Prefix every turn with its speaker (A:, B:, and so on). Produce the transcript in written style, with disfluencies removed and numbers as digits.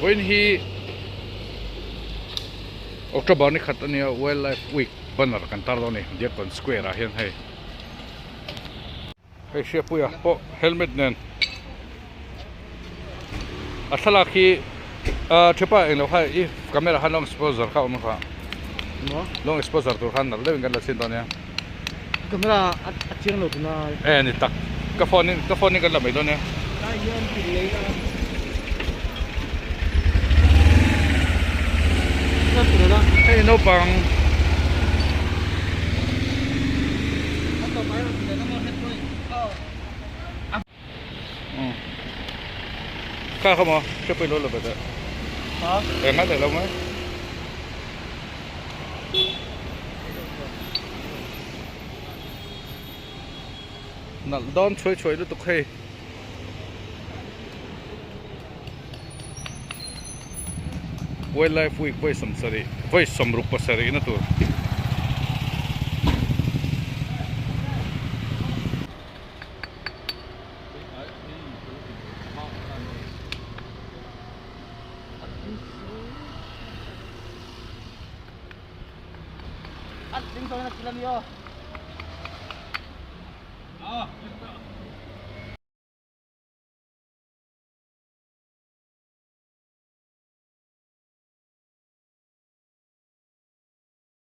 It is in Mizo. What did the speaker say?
A: Vawiin hi October ni khat ania Wildlife Week banner kan tar dawn a ni Diakkawn Square ah hian hei. Hei Hriatpuia pawh helmet nen a thlalak hi ah thepa englo kha i camera khan long exposure kha a awm kha long exposure tur khan nalh deuhin kan la chhin dawn nia
B: camera a chiang lo tunai
A: e ni tak ka phone in ka phone in kan la mai dawn nia hei naupang Kha kha maw hriatpui lo la ve teh eng a leh lo mai. Nalh dawn chhuai chhuai lutuk hei. Wildlife week vawi sawmsarih vawi sawmruk pasarih na tur.